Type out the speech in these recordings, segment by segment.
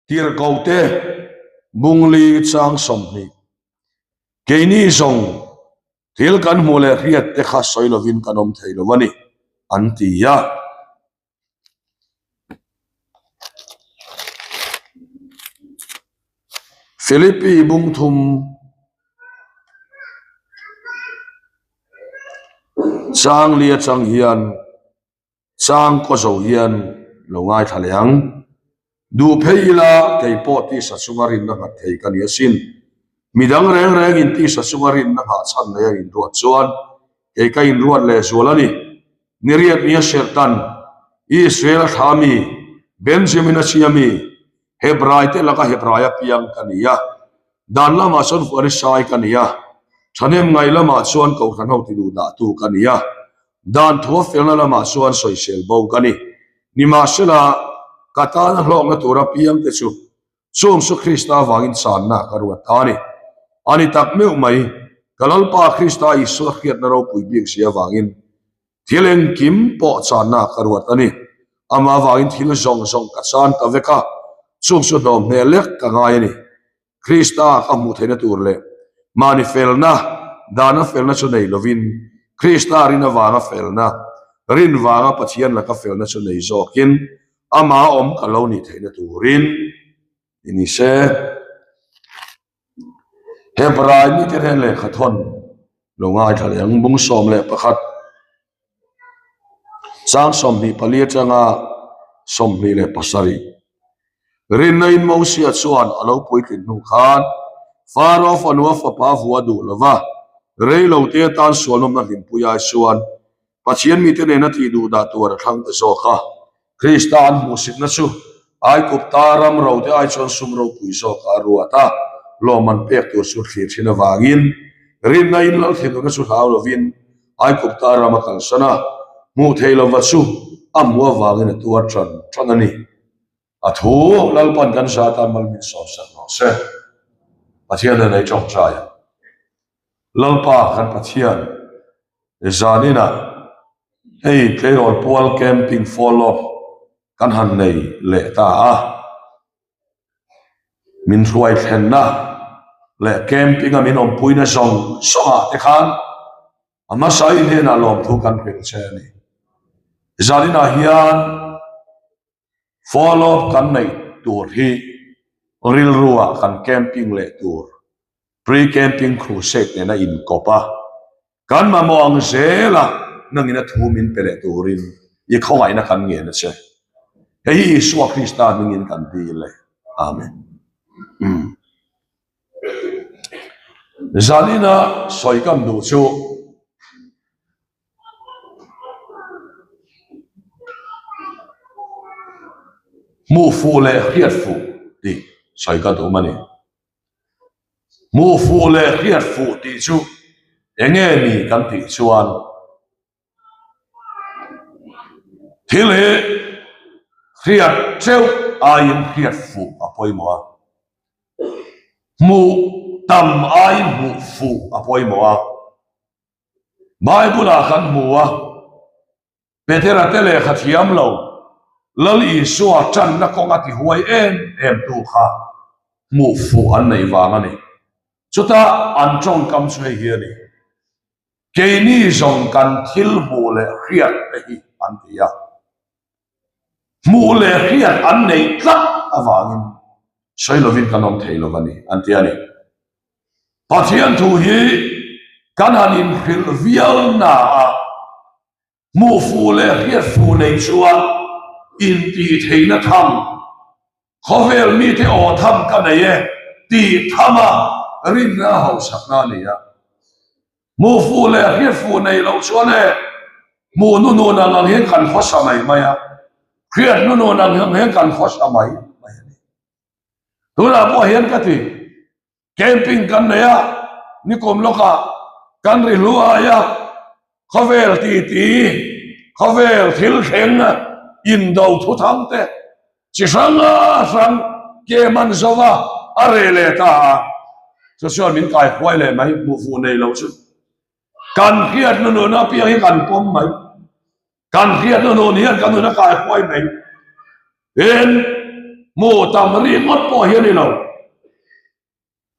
Tirhkohte Bungli chang 20, Keini zawng thil kan hmuh leh hriat te kha sawi lovin kan awm thei lo a ni, an ti a. Philippi bungthum chang li atang hian Chang kaw zo hian lo ngaithla leh ang. Duh phei ila kei pawh tisa chunga rinna nghat thei ka ni asin. Midang reng rengin tisa chunga rinna nghah chhan nei a inruat chuan kei ka inruat leh zual a ni. Niriat nia Serhtan, Israel a thla mi, Benjamin a chhia mi, Hebrai te laka Hebrai a piang ka ni a. Dan lamah chuan Farisai ka ni a, thahnem ngaih lamah chuan Kohhran ho tiduh dahtu ka ni a, dan thua felna lamah chuan sawisel bo ka ni. Nimahsela, ka tana hlawkna tura piang te chu chung chu Krista avangin channa ka ruat ta a ni. A ni tak meuh mai, ka Lalpa Krista Isua hriatna ropui bik zia avangin Thil engkim pawh channa ka ruat a ni. Amah avangin thil zawng zawng ka chan ta vek a, chung chu hnawm hmel lek ka ngai a ni. Krista ka hmuh theihna tur leh mahni felna, dana felna chu nei lovin, Krista rin avanga felna, rin vanga Pathian laka felna chu nei zawkin, amah awm ka lo nih theihna turin i ni se. Hebrai mite nen lehkha thawn lo ngaithla leh ang bung 11 chang 24 atanga 27 Rinna in Mosia chuan a lo puitlin hnu khan Pharaoh fanua fapa vua duh lova rei lo te atan sualnawmna hlimpui ai chuan Pathian mite nena tih duh dah tur a thlang ta zawk a. Krista an hmuhsitna chu Aigupta ram rote ai chuan sum ropui zawk a ruat a, lawmman pek tur chu thlir thin avangin rinna in lal thinurna chu hlau lovin Aigupta ram a kalsan a, hmuh theih lova chu a hmuh avangin a tuar tan tan a ni. A thu Lalpan kan za tan mal min sawmsak rawh se. Pathian nen ei tawngtai ang. Lalpa kan Pathian zaninah hei tleirawl pual camping follow kan han nei leh ta a. Min hruai thlenna leh camping a min awmpuina zawng zawngah te khan a hmasa i hnenah lawmthu kan hrilh che a ni. Zaninah hian Follow kan neih tur hi rilruah kan camping leh tur pre-camping crusade nena inkawp a, kan mamawh ang zela nangin a thu min pe leh turin i khawngaihna kan ngen a che. Hei hi Isua Krista hmingin kan dil e. Amen. Zanina sawi kan duh chu Hmuh fuh leh hriat fuh tih sawi ka duh a ni. Hmuh fuh leh hriat fuh tih chu eng nge ni kan tih chuan thil hi hriat teuh aiin hriat fuh a pawimawh a, hmuh tam aiin hmuh fuh a pawimawh a. Bible-ah kan hmu a, Petera te lehkha thiam lo, Lal Isua tanna kawnga ti huai em em tu kha hmuh fuh an neih vang a ni. Chutah an tawngkam chu hei hi a ni, Keini zawng kan thil hmuh leh hriat te hi an ti a. Hmuh leh hriat an neih tlat avangin sawi lovin kan awm thei lo a ni, an ti a ni. Pathian thu hi kan han inhrilh viau na a, hmuh fuh leh hriat fuh nei chuan intih theihna tham, khawvel mite aw tham ka nei e tih thama rinna a hauhsakna a ni a. Hmuh fuh leh hriat fuh nei loh chuan e hmuh nunun ang ang hian kan khawsa mai mai a, hriat nunun ang ang hian kan khawsa mai mai a ni. Tunah pawh hian ka ti, camping kan nei a, nikum lawkah kan ri hluai a, khawvel titi, khawvel thil thleng, indo thuthang te chi hrang hrang ke man zo va a reh leh ta a, chu chuan min kai huai leh mai, hmuh fuh nei lo chu. Kan hriat nunun apiang hi kan pawm mai. Kan hriat nunun hian kan nun a kai huai mai. Tin. Hmuh tam ringawt pawh hi a ni lo.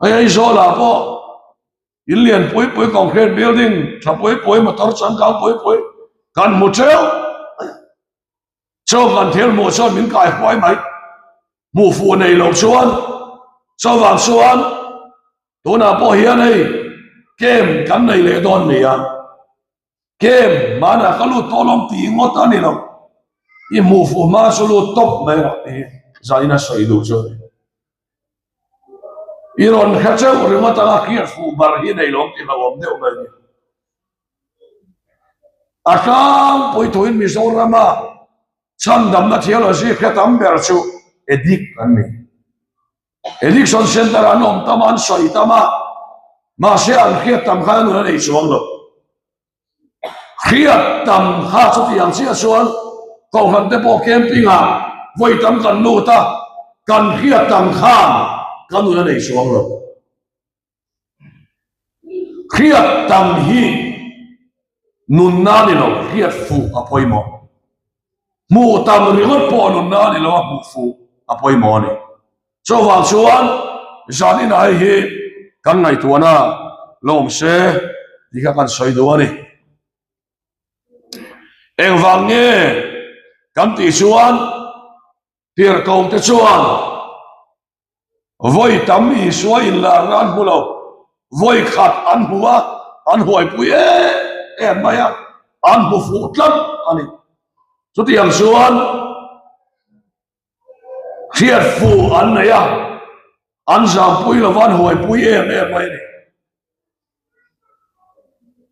Hei Aizawlah pawh in lian pui pui concrete building tha pui pui motor changkang pui pui kan hmu teuh mai a. Chaw kan thil hmuh chuan min kai huai mai. Hmuh fuh nei lo chuan chuvang chuan tunah pawh hian hei camp kan nei leh dawn nia. Camp hmanah ka lut tawh lawm tih ngawt a ni lo. I hmuh fuh hma chu lut tawp mai rawh tih hi zanin a sawi duh chu a ni. I rawn hre cheuh ringawt anga hriat fuh bar hi nei lawm tih hlauhawm deuh mai a ni. A tlangpui thuin Mizorama chhandamna theology hre tam ber chu addict an ni. Addiction center an awm tam a, an sawi tam a, mahse an hriat tam khan a nun a nei chuang lo. Hriat tam kha chuti ang chiah chuan Kohhran te pawh camping ah vawi tam kan lut a, kan hriat tam khan kan nun a nei chuang lo. Hriat tam hi nunna a ni lo, hriat fuh a pawimawh. Hmuh tam ringawt pawh nunna a ni lo a, hmuh fuh a pawimawh a ni. Chuvang chuan zan inah hei hi kan ngaihtuahna la awm se tih kha kan sawi duh a ni. Engvang nge kan tih chuan tirhkoh te chuan Vawi tam Isua inlarna an hmu lo, vawi khat an hmu a, an huaipui em em mai a, an hmu fuh tlat a ni. Chutiang chuan hriat fuh an nei a, an zampui lova an huaipui em em mai a ni.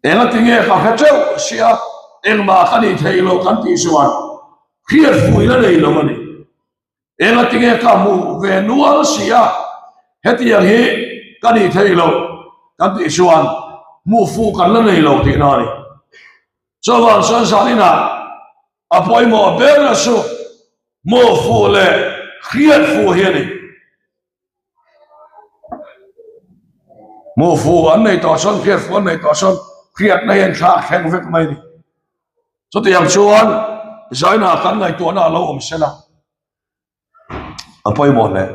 Engati nge ka hre teuh sia, engmah ka nih theih loh kan tih chuan hriat fuhna nei lo a ni. Engati nge ka hmuh ve nual si a, hetiang hi ka nih theih loh kan tih chuan hmuh fuh kan la nei lo tihna a ni. Chuvang chuan zan inah a pawimawh ber chu hmuh fuh leh hriat fuh hi a ni. Hmuh fuh an nei tawh chuan hriat fuh an nei tawh chuan hriatna hian thla a thleng vek mai a ni. Chutiang chuan zainah kan ngaihtuahna a lo awm sel a, a pawimawh hle.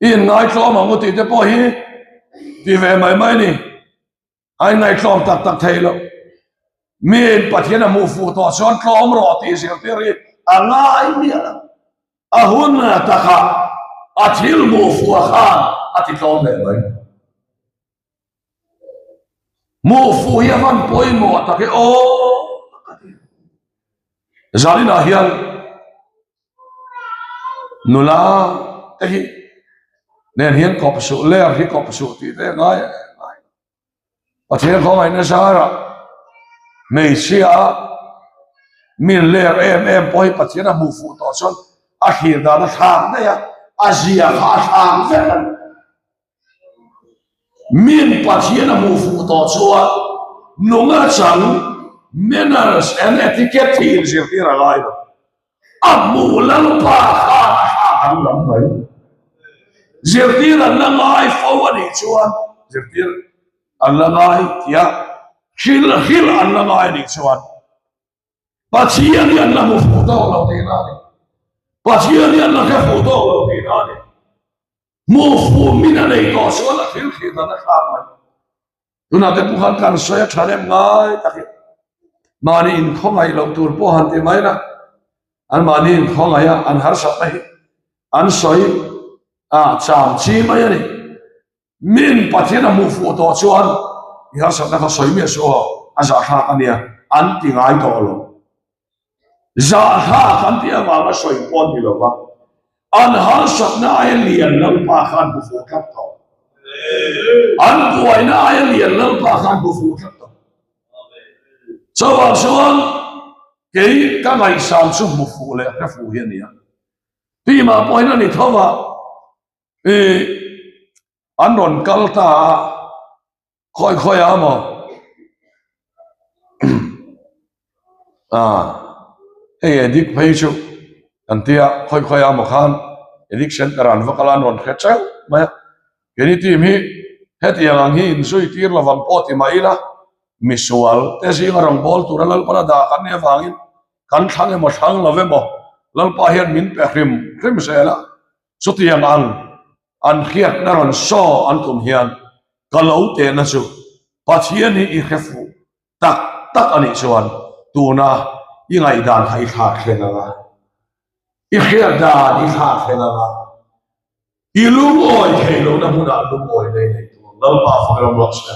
I inngaihtlawm ang u tih te pawh hi ti ve mai mai a ni. A inngaihtlawm tak tak thei lo. Miin Pathian a hmuh fuh tawh chuan tlawm rawh tih zirtir hi a ngai miah lo. A hun takah a thil hmuh fuh a khan a ti tlawm leh mai. Hmuh fuh hi a van pawimawh tak e aw ka ti. Zaninah hian nula te hi nen hian kawp suh ler hi kawp suh tih te a ngai ngai. Pathian khawngaihna zarah hmeichhia min ler em em pawh hi Pathian a hmuh fuh tawh chuan a thlir dan a thlak daih a, a zia kha a thlak vek a ni. Min Pathian a hmuh fuh tawh chuan nunga chang manners and etiquette hi inzirtir a ngai lo. A hmuh Lalpa khan a thlak danglam mai. Zirtir an la ngai fo a nih chuan zirtir an la ngai tia hrilh hrilh an la ngai a nih chuan Pathian hi an la hmu fuh tawk lo tihna a ni. Pathian hi an la hre fuh tawk lo tihna a ni. Hmuh fuh min a nei tawh chuan a thil thlir dan a thlak mai. Tunah te pawh khan kan sawi a tha rem ngai takin mahni inkhawngaih loh tur pawh han ti mai la, an mahni inkhawngaih a an harsatna hi an sawi a cham chi mai a ni. Min Pathian a hmuh fuh tawh chuan i harsatna kha sawi miah suh aw, a zahthlak a nia an ti ngai tawh lo. Zahthlak an tih avanga sawi pawh an ni lo va, an harsatna aia lian Lalpa khan hmu fuh tlat tawh. An buaina aia lian Lalpa khan hmu fuh tlat tawh. Chuvang chuan kei ka ngaihsan chu hmu fuh leh hre fuh hi a ni a. Tima pawhin a ni tho va, i an rawn kal ta a. Khawi khawi a maw? Ah, hei addict phei chu kan tia khawi khawi a maw khan addict center an va kal a an rawn hre cheuh mai a. Keini team hi hetiang ang hi inzui tir lovang pawh ti mai ila misual te zinga rawngbâwl tura Lalpana dah kan nih avangin kan thlang emaw thlang lo emaw Lalpa hian min pe hrim hrim zel a. Chutiang ang an hriatna rawn saw an tum hian ka lo tehna chu Pathian hi i hre fuh tak tak a nih chuan tuna i ngaihdan kha i thlak thleng ang a, i hriat dan i thlak thleng ang a, i lungawi theih lohna hmunah lungawi nei nei tur Lalpa fak ram rawh se.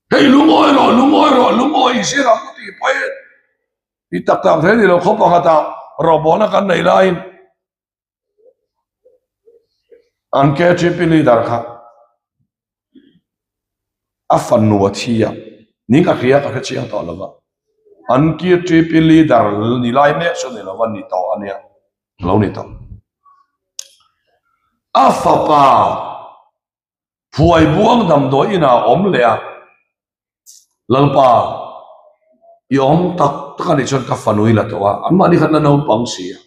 Hei lungawi rawh, lungawi rawh, lungawi i zir ang u tih pawhin i tak tak thei ni lo khaw pakhatah rawhbawlna kan neih laiin An KTP leader kha a fanu a thi a, ning ka hria ka hre chiang tawh lo va, an KTP leader ni lai mek chu ni lo va ni tawh a nia, lo ni tawh. A fapa Phuaibuang damdawi inah a awm leh a, Lalpa, i awm tak tak a nih chuan ka fanu i la tawh a, anmahni khan la naupang si a,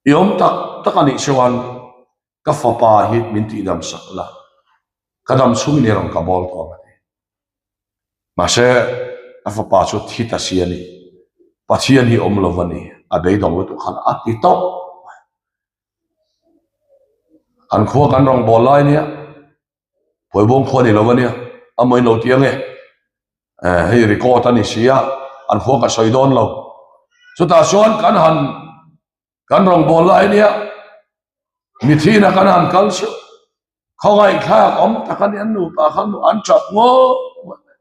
i awm tak tak a nih chuan ka fapa hi min tihdam sak la, ka dam chhungin i rawn ka bawl tawh ang a ti. Mahse, a fapa chu thi ta si a ni, Pathian hi awm lo va ni, a beidawng lutuk khan a ti tawp mai. An khua kan rawngbâwl lai nia, Phuaibawng khua ni lo ania, a mawi lo tih ange, hei record a ni si a, an khua ka sawi dawn lo. Chutah chuan kan han kan rawngbâwl lai nia, mithina kan han kal chu khawngaihthlak awm tak a ni, an nupa khan an tap ngawt ngawt mai.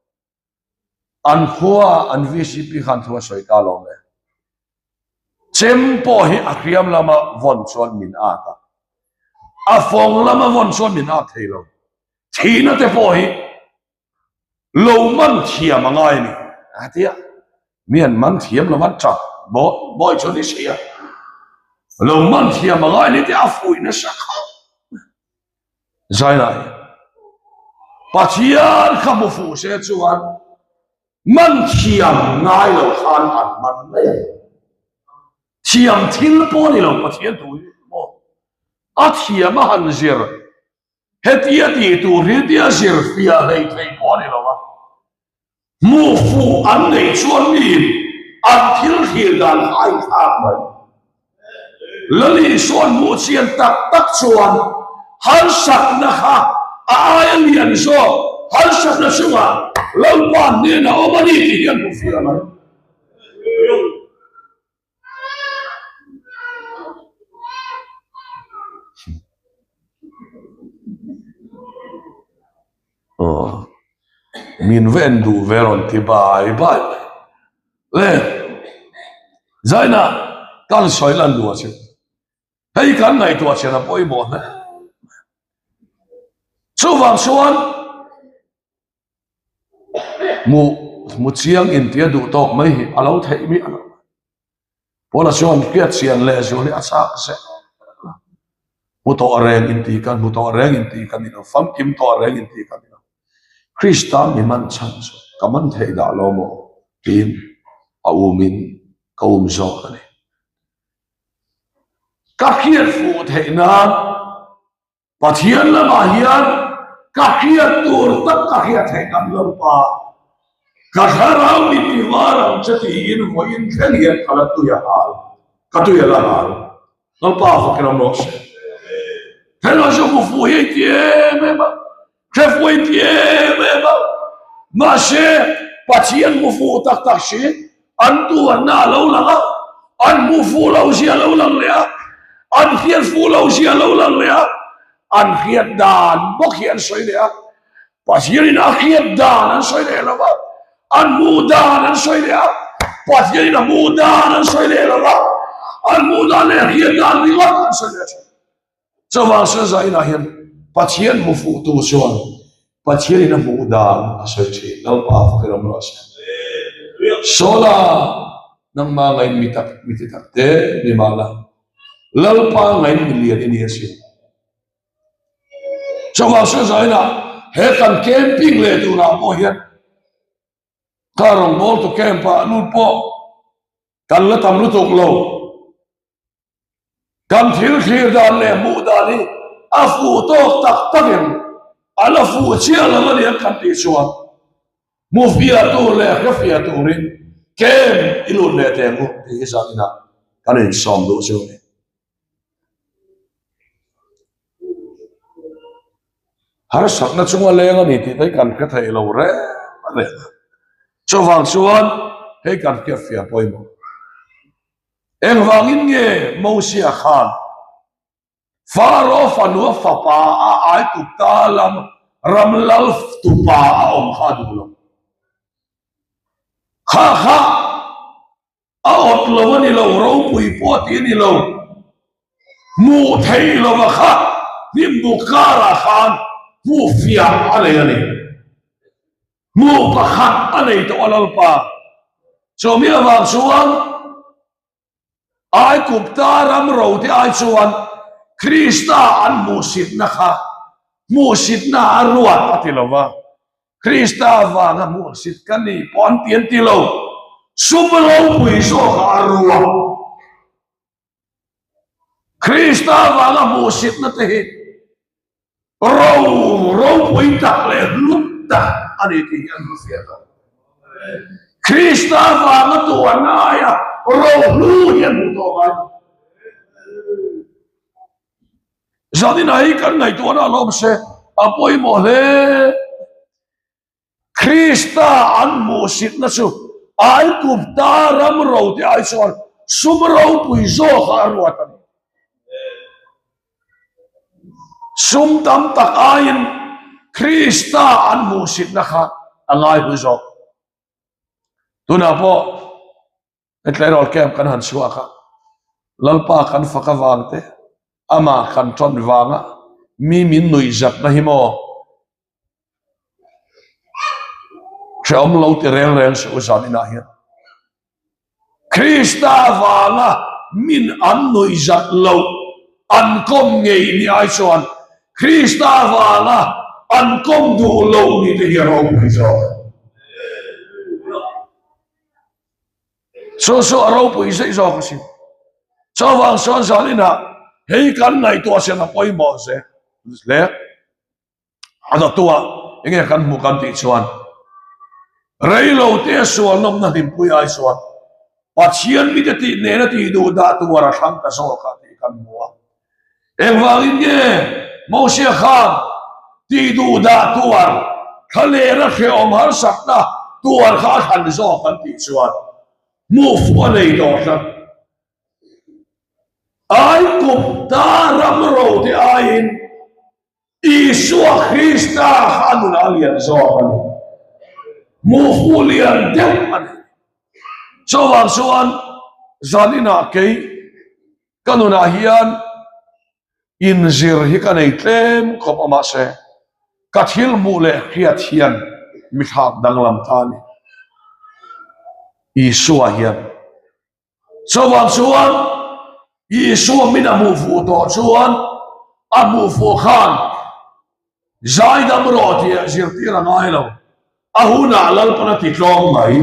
An khua an vcp khan thu a sawi ta lo le. Chem pawh hi a hriam lama vawn chuan min at a, a fawng lama vawn chuan min at thei lo. Thihna te pawh hi lo man thiam a ngai a ni a ti a, mi an man thiam lo an tap bawi bawi chu a ni si a, lo man thiam a ngai a ni tih a fuih nasa khawp. Zailai Pathian kha hmu fuh se chuan man thiam ngai lo khan an man mai a ni. Thiam thil pawh a ni lo Pathian thu hi maw a thiam a han zir hetia tih tur hi tia zir fiah hlei thei pawh a ni lo a. Hmuh fuh an neih chuan miin an thil thlir dan kha a inthlak mai. Lali sawn hmuh chian tak tak chuan harsatna kha a aia lian zawk harsatna chungah Lalpa hnenah awm a ni tih hi an hmu fiah mai. Aw min va en duh ve rawn ti bai bai mai le Zaina kan sawi lan duh a che hei kan ngaihtuah chian a pawimawh hle chuvang chuan Hmu hmu chiang intia duh tawk mai hi a lo theih miah lo. Paula chuan hriat chian leh zual hi a chak zel a. Hmu tawh reng inti kan hmu tawh reng inti ka ni lo, famkim tawh reng inti ka ni lo. Krista mi man chhan chu ka man theih dah lo maw tiin a umin ka um zawk a ni. Ka hriat fuh theih nan Pathian lamah hian ka hriat tur tak ka hriat theih kan lo pa. Ka thlarau mit ti var ang che tiin vawiin thleng hian ka la tui a hal, ka tui a la hal. Lalpa fakin awm rawh se. Hello chu hmu fuh hi a inti em em a, hre fuh a inti em em a, mahse Pathian hmu fuh tak tak si An tuarna a lo lang a, an hmuh fuh lo zia a lo lang leh a, an hriat fuh lo zia a lo lang leh a, an hriat dan bawk hi an sawi leh a, Pathianin a hriat dan an sawi leh lo va, an hmuh dan an sawi leh a, Pathianin a hmuh dan an sawi leh lo va, an hmuh dan leh hriat dan ringawt an sawi leh thin. Chuvang Sazai inah hian Pathian hmu fuhtu chuan Pathianin a hmuh dan a sawi thin. Lalpa fakin awm rawh se. Sawla nangmah ngain mi tak mi ti tak te ni mah la, Lalpa ngain mi lian i ni asin. Chuvang Sazai inah he kan camping leh turah pawh hian ka rawngbawltu camp-ah lut pawh kan la tam lutuk lo. Kan thil thlir dan leh hmuh dan hi a fuh tawk tak takin a la fuh chiah lo a ni ang kan tih chuan hmu fiah tur leh hre fiah turin kem i lut leh teh ang u tih hi zan inah kan insawm duh chu a ni. Harsatna chunga leng a ni tih te hi kan hre thei lo reng reng a. Chuvang chuan hei kan hriatfiah pawimawh. Engvangin nge Mosia khan Faro fanu a fapa a Aigupta lam ram lal tupa a awm kha a duh lo. Kha kha a awt lo a ni lo, ropui pawh a ti a ni lo. Hmuh theih lova kha hnimbuk karah khan hmuh fiah a nei a ni. Hmuh pakhat a nei tawh a Lalpa. Chumi avang chuan Aigupta ram rote ai chuan Krista an hmuhsitna kha hmuhsitna a ruat a ti lo va, Krista avanga hmuhsit ka ni pawh an ti an ti lo, sum ropui zawkah a ruat. Krista avanga hmuhsitna te hi Ro ropui tak leh hlut tak a ni tih hi an hmu fiah tawh. Krista vanga tuarna aia ro hlu hi an hmu tawh ngai lo. Zaninah hi kan ngaihtuahna a lawm se a pawimawh hle. Krista an hmuhsitna chu Aigupta ram rote ai chuan sum ropui zawkah a ruat a ni. Sum tam tak aiin Krista an hmuhsitna kha a ngaihlu zawk. Tunah pawh He tleirawl camp kan han chhuak a, Lalpa kan fak avang te, amah kan ṭawn vanga mi min nuih zatna hi maw hrehawm lo ti reng reng suh u zan inah hian. Krista avanga min an nuih zat loh an kawm ngei ni ai chuan Krista avanga an kawm duh loh ni te hi a ropui zawk. Chu chu a ropui zeih zawk asin. Chuvang chuan zan inah hei kan ngaihtuah siam a pawimawh ze hle. A dawttuah enge kan hmuh kan tih chuan reilo te sual nawmna hlimpui ai chuan Pathian mite tih nena tih duh dah tur a thlang ta zawk a tih kan hmu a. Engvangin nge Mosia khan tih duh dah tuar thlalera hrehawm harsatna tuar kha a thlan zawk an tih chuan hmuh fuh a nei tawh tlat. Aigupta ram rote aiin Isua Krista kha a nunah a lian zawk a ni. Hmuh fuh lian deuh a ni. Chuvang chuan zaninah kei Ka nunah hian inzir hi ka nei tlem khawp a mahse ka thil hmuh leh hriat hian mi thlak danglam ta a ni. Isua hian chuvang chuan Isua min a hmuh fuh tawh chuan a hmuh fuh khan zaidam rawh tih a zirtir a ngai lo. A hunah Lalpan a ti tlawm mai.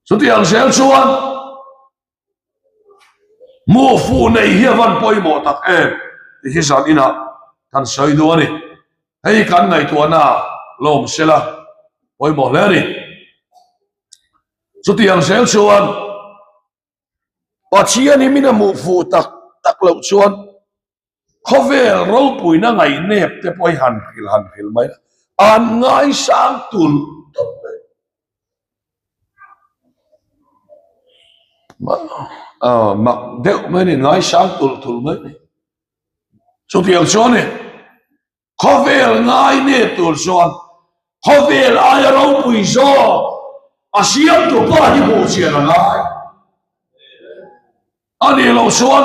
Chutiang zel chuan Hmuh fuh neih hi a van pawimawh tak em tih hi zan inah kan sawi duh a ni. Hei kan ngaihtuahna lawm sela pawimawh hle a ni. Chutiang zel chuan Pathian hi min a hmuh fuh tak tak loh chuan Khawvel ropuina ngaihnep te pawh hi han hrilh han hrilh mai a, an ngaisang tulh tulh mai. Mak deuh mai a ni, ngaisang tulh tulh mai a ni. Chutiang chuan ni, khawvel ngainep tur chuan khawvel aia ropui zawk a siamtupa hi hmuh chian a ngai. A nih loh chuan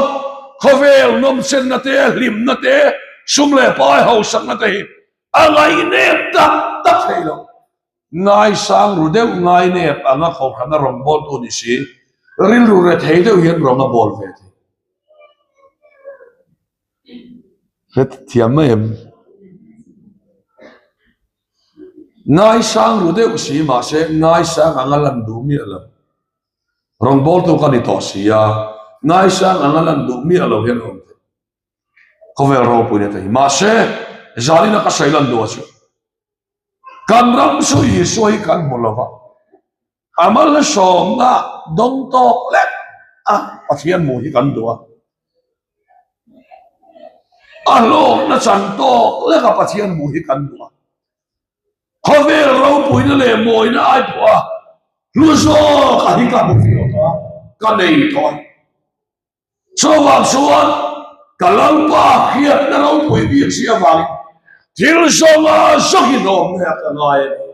khawvel nawmchenna te, hlimna te, sum leh pai hausakna te hi a ngaihnep tak tak thei lo. Ngaisang ru deuh ngainep anga kohhrana rawngbawltu ni si, rilru rethei deuh hian rawng a bawl ve thei. Hrethiam mai em? Ngaisang ru deuh si mahse ngaisang anga lan duh miah lo. Rawngbawltu ka ni tawh si a, ngaisang anga lan duh miah lo hian a awm thei. Khawvel ropuina te hi. Mahse, zalina ka sawi lan duh a chu. Kan ram chu Isua hi kan hmu lo va, a malsawmna dawng tawk lek a Pathian hmuh hi kan duh a. A hlawkna chan tawk leka Pathian hmuh hi kan duh a. Khawvel ropuina leh mawina ai pawh a hlu zawk a hi ka hmu fio tawh a, ka nei tawh a. Chuvang chuan ka Lalpa hriatna ropui bik si avangin thil zawnga zawkin awmna ka ngai a ni.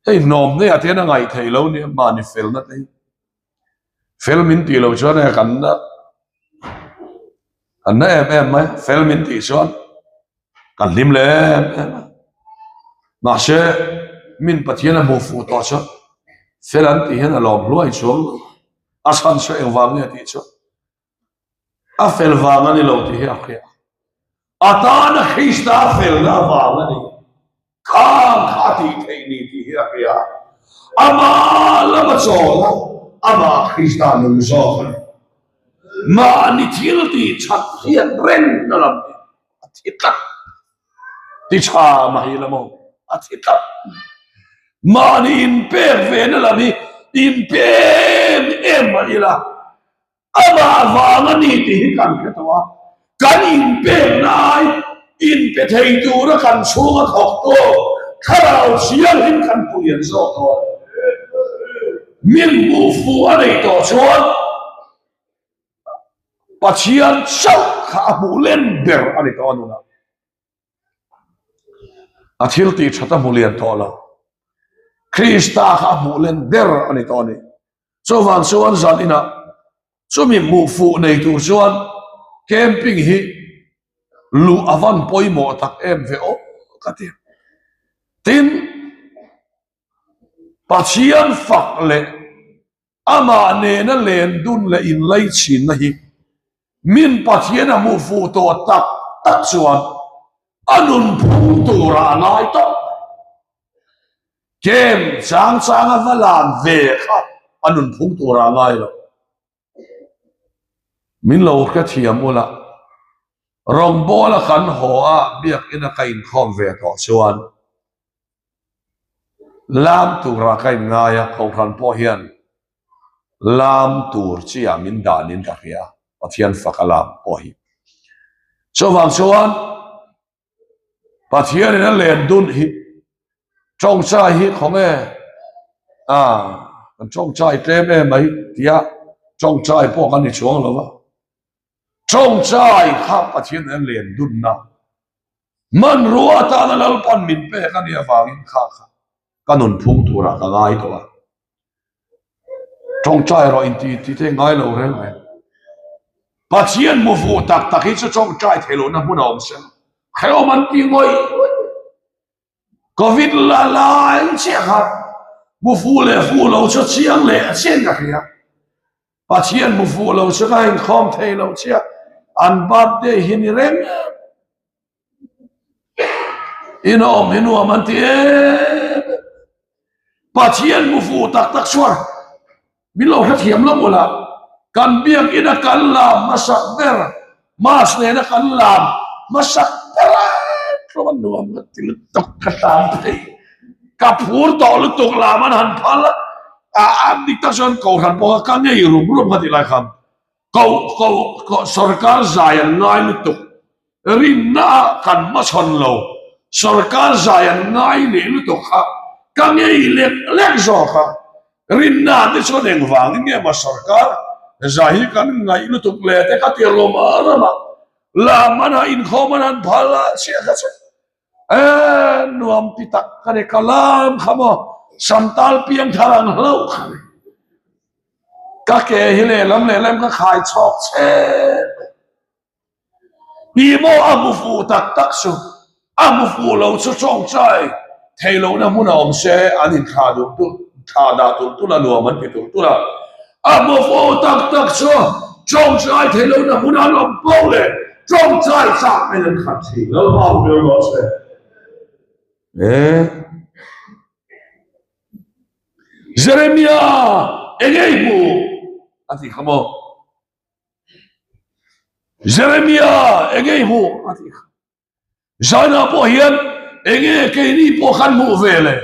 Hei hnawmnei ah te hian a ngaih theih lo nia mahni felna te hi. Fel min tih loh chuan hei kan na kan na em em mai fel min tih chuan kan hlim leh em em a. Mahse min Pathian a hmuh fuh tawh chuan fel an tih hian a lawm hluai chuang lo. A chhan chu engvang nge tih chuan A fel vang a ni lo tih hi a hria. A tana Krista felna avang a ni. Khang kha a tih theih ni tih hi a hria. Amah lama chawl a, amah Krista nung zawk a ni. Mahni thil tih that hian reng na lam hi a thi tlat. Ti tha mahi la maw? A thi tlat. Mahni inpek ve na lam hi inpe em em mah ila, Amah vang a ni tih hi kan hre tawh a, kan inpekna ai inpe thei tura kan chhunga thawktu thlarau thianghlim kan puian zawk dawn. Min hmuh fuh a neih tawh chuan Pathian chauh kha a hmuh len ber a ni tawh a nunah. A thil tih that a hmu lian tawh lo. Krista kha a hmuh len ber a ni tawh a ni. Chuvang chuan zan inah chumi hmuh fuh nei tur chuan camping hi luh a van pawimawh tak em ve aw ka ti. Tin, Pathian fak leh Amah nena len dun leh inlaichinna hi min Pathian a hmuh fuh tawh tak tak chuan a nunphung turah a ngai tawp mai. Kem chang changa va lan ve kha a nunphung turah a ngai lo. Min lo hrethiam ula, rawngbawla kan haw a biakina ka inkhawm ve tawh chuan Lam turah ka inngai a, Kohhran pawh hian lam tur chiah min danin ka hria, Pathian fak a lam pawh hi. Chuvang chuan Pathianin a len dun hi tawngtai hi khawnge a kan tawngtai tlem em mai tia tawngtai pawh kan ni chuang lo va. Tawngtai kha Pathianin a len dunna Hmanrua atana Lalpan min pek a nih avangin kha kha ka nunphung turah ka ngai tawh a. Tawngtai erawh inti ti te ngai lo reng reng. Pathian hmu fuh tak tak hi chu tawngtai theih lohna hmun a awm se hrehawm an ti ngawih ngawih. Covid la lai chiah kha hmu fuh leh fuh lo chu chiang leh a chian ka hria. Pathian hmu fuh lo chu ka inkhawm thei lo chiah. An birthday hi ni reng in awm hi nuam an ti em. Pathian hmu fuh tak tak chuan Min lo hrethiam lo ula, kan biakina kan lam hmasak ber, Mass nena kan lam hmasak ber a tlawm a nuam ka ti lutuk ka tan thei. Ka phur tawh lutuk lam an han phal a, a a dik tak chuan kohhran pawh kha ka ngei rum rum kha ti lai khan ko ko ko sorkar zai an ngai lutuk Rinna ah kan hmachhawn lo, sorkar zai an ngai leh lutuk kha ka ngei lek lek zawk a, rinna ah te chuan engvangin nge maw sorkar zai hi kan ngaih lutuk le te ka ti rawm a ram a, lam an ah inkhawm an han phal a chhiah kha chu e nuam ti tak ka ni, ka lam kha maw samtal piang thar ang hlauh kha ni, ka ke hi lehlam lehlam ka khai chhawk che. Ni maw a hmu fuh tak tak chu a hmu fuh lo chu tawngtai thei lohna hmun a awm se an inthlah duh tulh thlah dah tulh tulh a nuam an ti tulh tulh a. A hmu fuh tak tak chu tawngtai thei lohna hmun an awm poh leh tawngtai chak in an khat thin. Lalpa hu ber rawh se. E. Jeremia eng ei hmu a ti kha maw? Jeremia enge i hmuh a ti kha. Zaina pawh hian enge keini pawh khan hmuh ve le.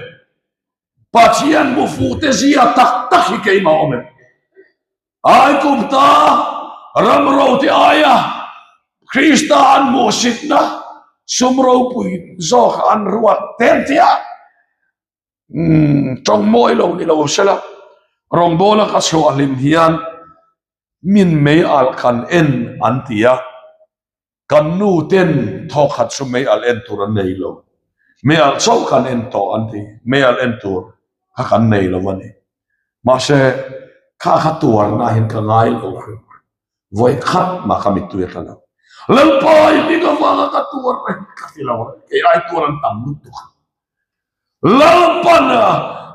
Pathian hmu fuh te zia tak tak hi keimah awm em. Ai kum ta ram ro te aia. Krista an hmuhsitna sum ropui zawk an ruat tem tia tawng mawi lo ni lo sela rawngbawla ka chhuah hlim hian min mei alh kan en an ti a. Kan nu ten thawk khat chu mei alh en tur an nei lo. Mei alh chauh kan en tawh an ti. Mei alh en tur kha kan nei lo a ni. Mahse, kha kha tuarna hian ka ngai lo hrim hrim. Vawi khat mah ka mittui a tla lo. Lalpa i hming avanga ka tuar reng ka ti lo reng. Kei ai tuar an tam lutuk a. Lalpan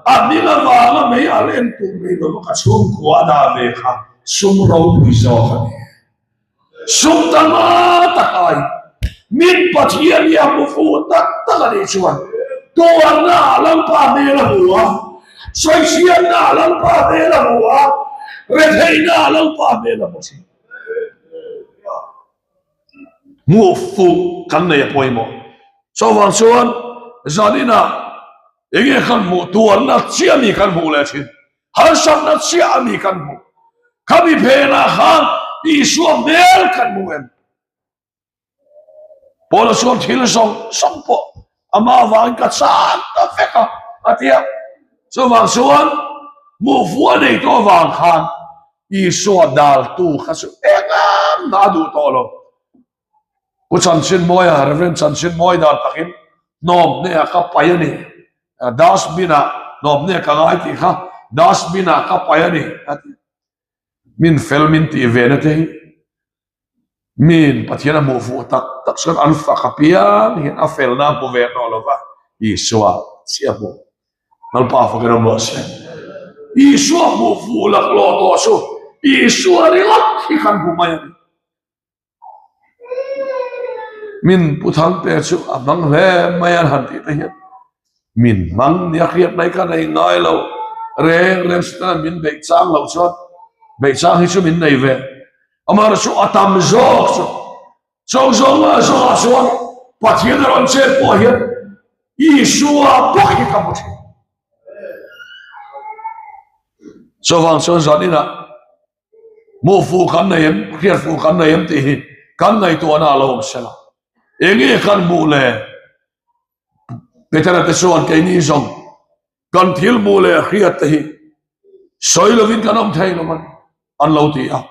a hming avanga mei alh en tur nei lova ka chhungkua a dah ve kha sum ropui zawk a ni. Sum tama tak ai min Pathian hi a hmu fuh tak tak a nih chuan tuarna ah Lalpa hmel a hmu a, sawichhiatna ah Lalpa hmel a hmu a, retheihna ah Lalpa hmel a hmu thin. Hmuh fuh kan nei a pawimawh. Chuvang chuan zaninah enge kan hmuh tuarna chiah mi kan hmuh leh thin. Harsatna chiah a mi kan hmuh. Khami phenah khan Isua hmel kan hmu em? Paula chuan thil zawng zawng pawh amah avangin ka chan ta vek a, a ti a. Chuvang chuan hmuh fuh a nei tawh avang khan Isua daltu kha chu engam a duh tawh lo. Pu Chanchinmawia, Rev. Chanchinmawi dan takin hnawm hneha ka pai a ni. Dustbin ah hnawm hneha ka ngai tih kha dustbin ah ka pai a ni a ti. Min fel min tih ve na te hi min Pathian a hmuh fuh tak tak chuan an fak apiang hian a felna a hmu ve tawh lo va, Isua chiah hmuh. Lalpa fakin awm rawh se. Isua hmuh fuh laklawh tawh chu Isua ringawt hi kan hmu mai a ni. Min Pu Thangte chu a hmang hle mai an han tih te hian min hmang nia hriat mai kha nei ngai lo reng reng sitana min beih chang loh chuan beih chang hi chu min nei ve amaherawhchu chu a tam zawk chu chawng zawng a zawngah chuan Pathian a rawn chet pawh hian Isua bawk hi ka hmu thin chuvang chuan zan inah Hmuh fuh kan nei em, hriat fuh kan nei em tih hi kan ngaihtuahna a lo awm sela. Enge kan hmuh le? Petera te chuan keini zawng kan thil hmuh leh hriat te hi sawi lovin kan awm thei lo a ni an lo ti a.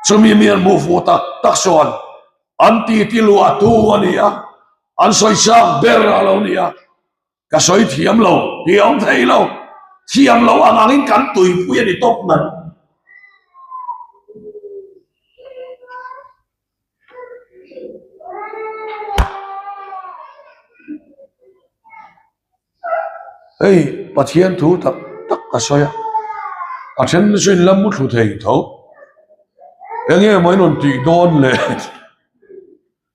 Chumi mi an hmuh fuh tak tak chuan an titi luah tu a ni a, an sawi chak ber a lo ni a. Ka sawi thiam lo, ti awm thei lo, thiam lo ang angin kan tuipui a ni tawp mai. Hei Pathian thu tak tak ka sawi a, a then chu in la muthlu thei tho, eng nge maw in rawn tih dawn le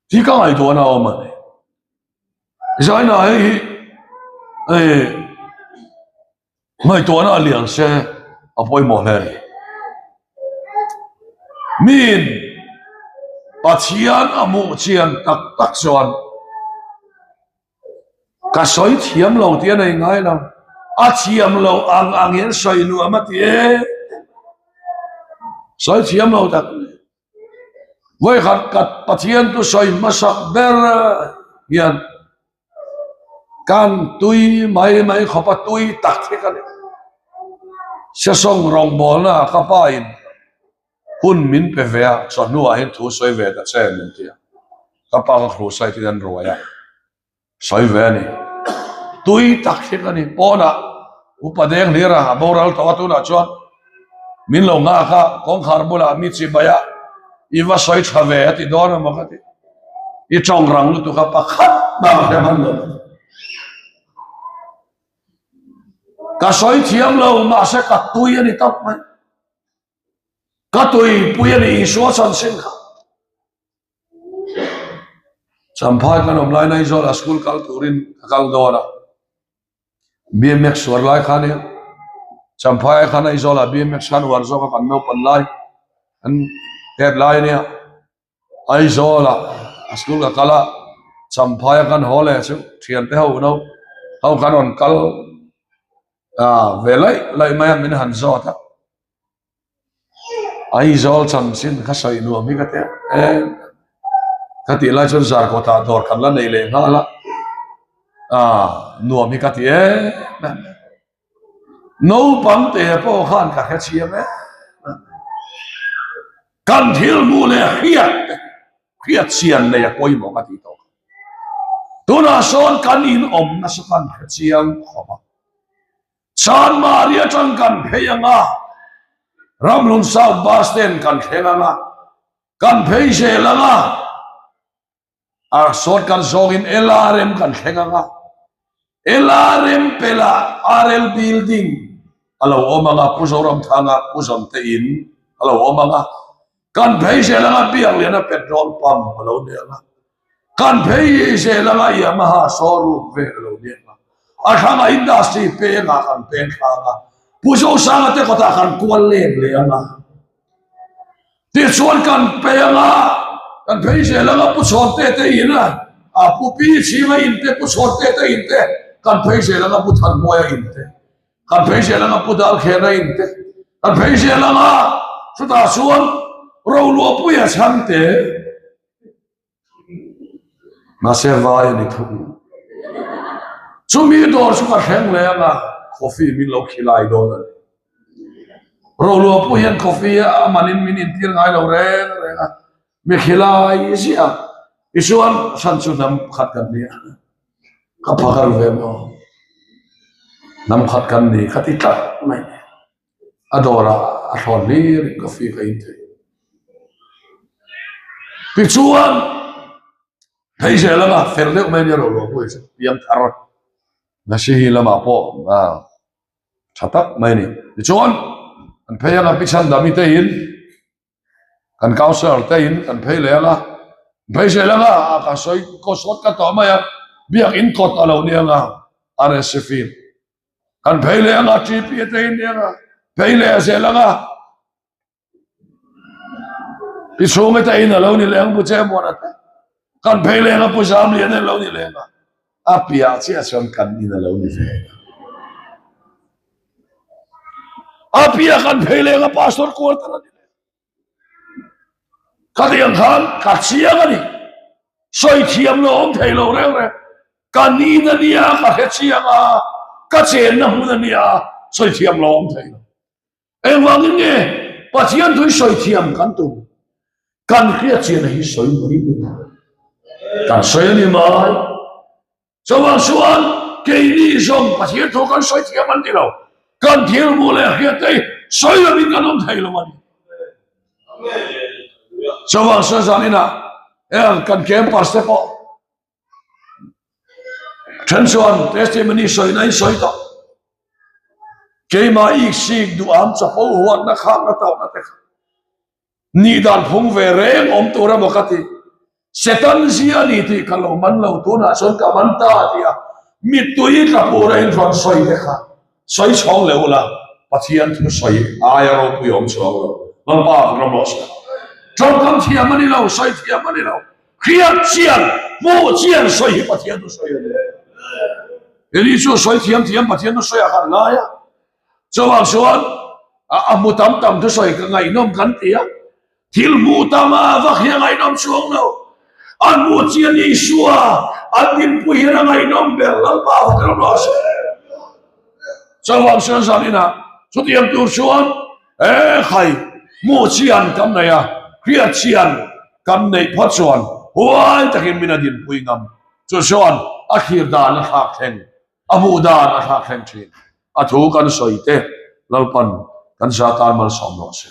tih ka ngaihtuahna a awm a ni. Zaina hei hi hei ngaihtuahna a lian se a pawimawh hle a ni. Miin Pathian a hmuh chian tak tak chuan ka sawi thiam lo tih a nei ngai lo. A thiam lo ang ang hian sawi nuam a ti em. Sawi thiam lo tak. Vawikhat ka Pathian chu sawi hmasak ber hian kan tui mai mai khawp a tui tak hi ka ni. Sesawng rawngbawlna ka pa in hun min pe ve a, chawhnuah hian thu sawi ve ta che min ti a. Ka pa ka crusade in an ruai a. Sawi ve a ni. Tui tak hi ka ni. Pawnah upa deng hlir a, a boral tawh a tunah chuan min lo nghak a, kawngkhar bulah mi chi bai a, i va sawi tha ve a ti dawn emaw ka ti. I tawng rang lutuk a pakhat mah ka hre hman lo. Ka sawi thiam lo mahse ka tui a ni tawp mai. Ka tuipui a ni Isua chanchin kha. Champhai kan awm lai Aizawl ah school kal turin ka kal dawn a, BMX uar lai khan i Champhai ah khan Aizawl ah BMX khan uar zawk a kan naupan lai an tep lai ania Aizawl ah a school ka kal a Champhai ah kan haw leh chu thiante ho no ho kan rawn kal ve laih laih mai a min han zawt a. Aizawl chanchin kha sawi nuam hi ka ti em. Ka tih lai chuan Zarkawtah dawr kan la nei leh nghal a, ah nuam hi ka ti em em. Naupang te pawh khan ka hre chiang em em. Kan thil hmuh leh hriat te, hriat chian nei a pawimawh ka tih tawh kha. Tunah sawn kan inawm nasa kan hre chiang khawp a. Chanmari atang kan phei ang a, Ramhlun South Bus Stand kan thleng ang a, kan phei zel ang a, a sawt kan zawngin LRM kan thleng ang a, LRM pelah RL Building a lo awm ang a, Pu Zoramthanga Pu Zawmte in a lo awm ang a, kan phei zel ang a, Biakliana petrol pump a lo ni ang a. Kan phei zel anga Yamaha showroom vel a lo ni ang a, a thlangah industry pengah kan peng thlang a, Pu Zosanga te kawtah kan kual let leh ang a, tichuan kan peng a, kan phei zel anga Pu Chhawnte te in a, a Pu Pi Chhinga in te, Pu Chhawnte te in te, kan phei zel anga Pu Thanmawia in te, kan phei zel anga Pu Dalkhena in te, kan phei zel anga chutah chuan Roluahpuia chhangte, Mahse vai a ni thung. Chumi dawr chu ka thleng leh ang a, coffee min lo khilai dawn a ni. Roluah pawh hian coffee a manin min intir ngai lo reng reng a, mi khilai ziah a. Tichuan hran chu hnam khat kan ni a, ka phakar ve maw? Hnam khat kan ni kha ti tlat mai. A dawrah a thlawn hlir in coffee ka in thei. Tichuan phei zel anga fel deuh mai ania ro lo pawh hi chu piang thar Nasihi lamah pawh tha tak mai a ni. Tichuan an phei anga pi chhandami te in kan councillor te in kan phei leh anga phei zel anga ka sawi kaw sawt ka tawh mai a biakin kawt a lo ni anga RSC field Kan phei leh anga TP te in nia phei leh zel anga pi chhunga te in alo ni leh ang pu che muan ate kan phei leh anga pu zam lian alo ni leh anga a piah chiah chuan kan in alo ni ve a piah kan phei leh anga pastor quarter ani leh Khatiang khan ka chiang a ni. Sawi thiam lo awm thei lo reng reng. Ka nin a nia, ka hre chiang a, ka chenna hmun a nia, sawi thiam lo awm thei lo. Engvangin nge Pathian tui sawi thiam kan tum? Kan hriat chian hi sawi mai ni lo. Kan sawi a ni mai. Chuvang chuan keini zawng Pathian thu kan sawi thiam an ti lo. Kan thil hmuh leh hriat te hi sawi lovin kan awm thei lo a ni. Chuvang chuan zaninah heng kan campus te pawh then chuan testimony sawina in sawi tawh. Keimah iksik duham chapo huatna khakna tawhna te kha. Nih dan phung ve reng awm tur emaw ka ti. Setan zia a ni tih ka lo man lo, tunah chuan ka man ta a ti a, mittui tla pur a inrawn sawi te kha sawi chhawng leh ula, Pathian thu sawi aia ropui awm chhuak lo. Lalpa ka ram rawh se. Tawngkam thiam a ni lo, sawi thiam a ni lo. Hriat chian, hmuh chian sawi hi Pathian thu sawi a ni. Eli chu sawi thiam thiam Pathian thu sawi a kan ngai a. Chuvang chuan a hmu tam tam thusawi ka ngaihnawm kan ti a, thil hmuh tam a vak hi a ngaihnawm chuang lo. An hmuh chian Isua an dinpui hian a ngaihnawm ber Lalpa vak ram rawh se. Chuvang chuan zaninah chutiang tur chuan he khai hmuh chian kan nei a, hriat chian kan neih phawt chuan huai takin min a dinpui ngam. Chu chuan a thlir dan a thlak thleng. A hmuh dan a thlak thleng thin. A thu kan sawi te Lalpan kan za tan malsawm rawh se.